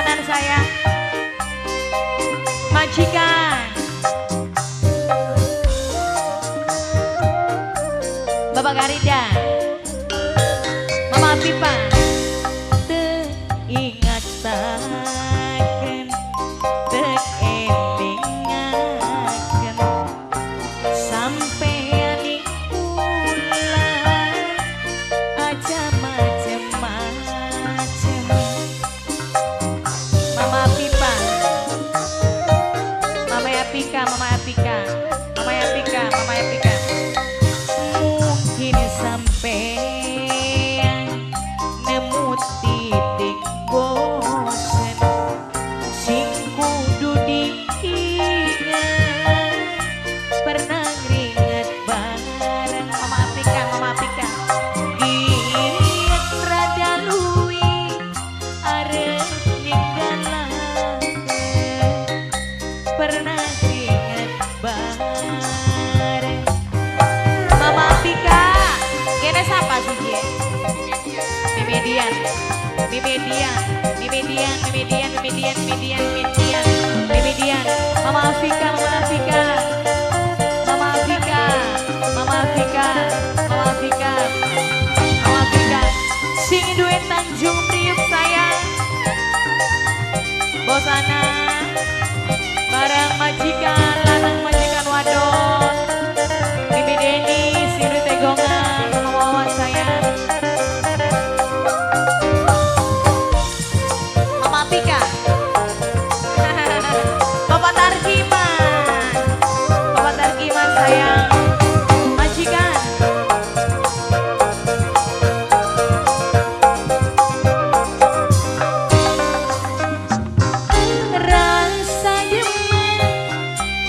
Anan sayang. Majikan Bapak Garida, Mama Pipa, teringat takkan terelingaken sampeyan kula aja macem-macem. Mama Pipa, Mama Apika, Mama Apika, Mama Apika, Mama Apika. Mungkin sampeyan nemu titik bosen sing kudu diingat pernah ngeringat bareng. Mama Apika, Mama Apika. Giat rada luwi arep ninggalaken pernah keringat bareng. Mama Apika, kene siapa sih dia? Mimedian, Mimedian, Mimedian, Mimedian, Mimedian, Mimedian, Mimedian, Mimedian. Mama Afika, Mama Afika, Mama Afika, Mama Afika, Mama Afika, Mama Afika. Sing duwe Tanjung Priuk sayang. Bosana barang majikan lanang majikan wadon. Mimi Deni sing duwe Tegongan, Mama Wawan sayang. Mama Pika. Bapak Tarkiman. Bapak Tarkiman sayang. Majikan. Rasa demen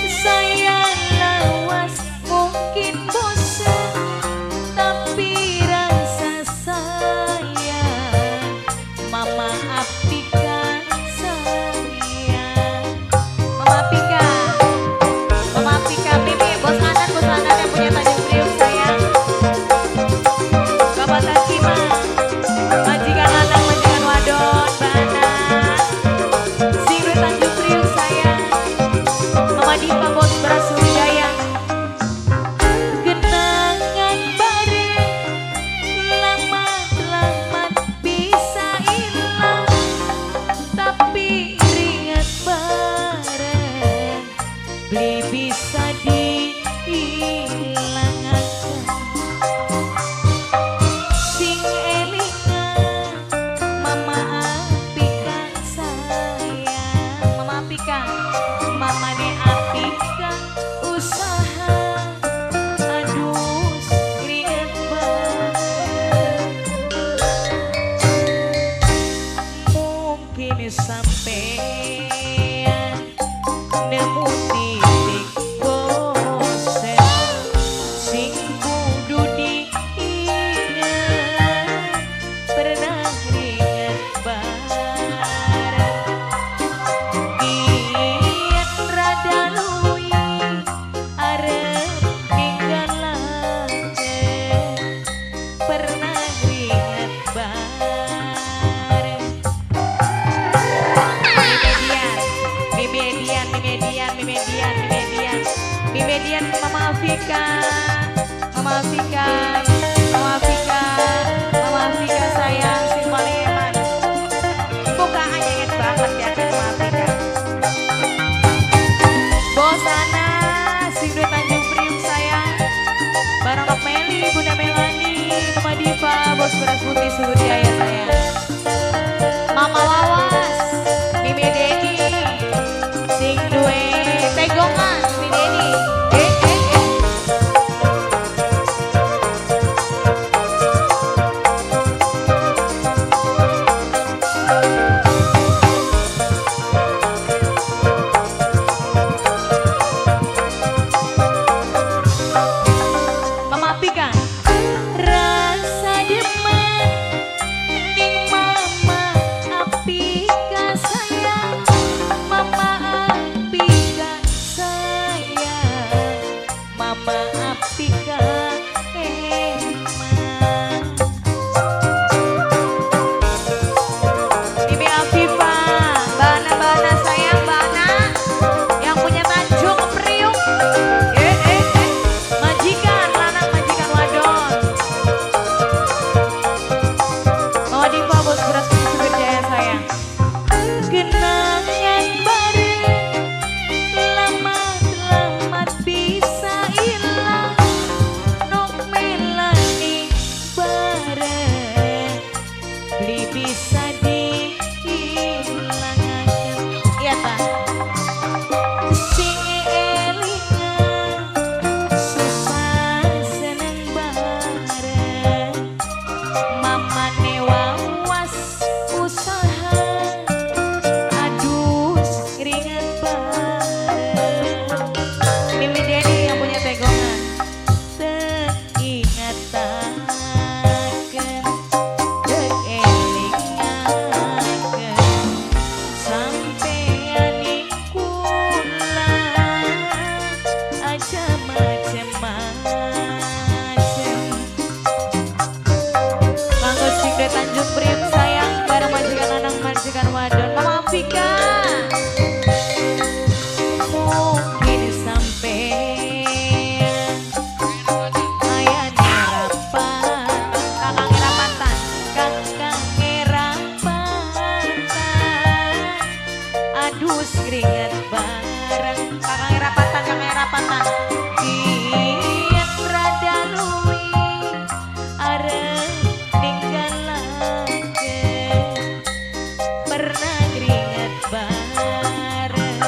saya lawas mungkin bosan tapi rasa sayang Mama Apika sayang. Mama Apika, Mama Apika, Mimi, bos Anan yang punya Tanjung Priuk sayang. Bapak Tarkiman, majikan lanang, majikan wadon, Mbak Ana. Sing duwe Tanjung Priuk sayang. Mama Dipa bos beras Sriwijaya. Kenangan bareng lama telamat bisa hilang tapi ringat bareng beli bisa dihilangkan. Sing elingan Mama Apika sayang. Mama Apika, Mamane Apika usaha aduh keringet banget. Mungkin sampean nemu titik bosen sing kudu diingat pernah ringat bareng. Giat rada luwi arep ninggalaken pernah ringat bareng. Mimedian, Mimedian, Mimedian, Mimedian, Mimedian, Mimedian, Mama Afika, Mama Afika, Mama Afika, Mama Afika sayang sing paling eman. Bukaan nyenget banget ya Mama Afika. Bosana sing duwe Tanjung Priuk sayang. Barang Kak Meli, Bunda Melani, Mama Diva, Bos Beras Putih Suriaya sayang. Mama Wawas, Mimi Deni, sing duwe Tegongan, Mimi Deni. Eh, eh, eh. Keringet bareng. Kakang rapatan, kakang rapatan. Biyen rada luwi arep ninggalake, pernah keringet bareng.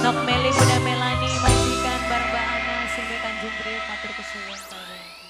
Nok Meli, Bunda Melani, majikan bareng Mbak Ana sing Tanjung Priok, matur kesuwun kabeh.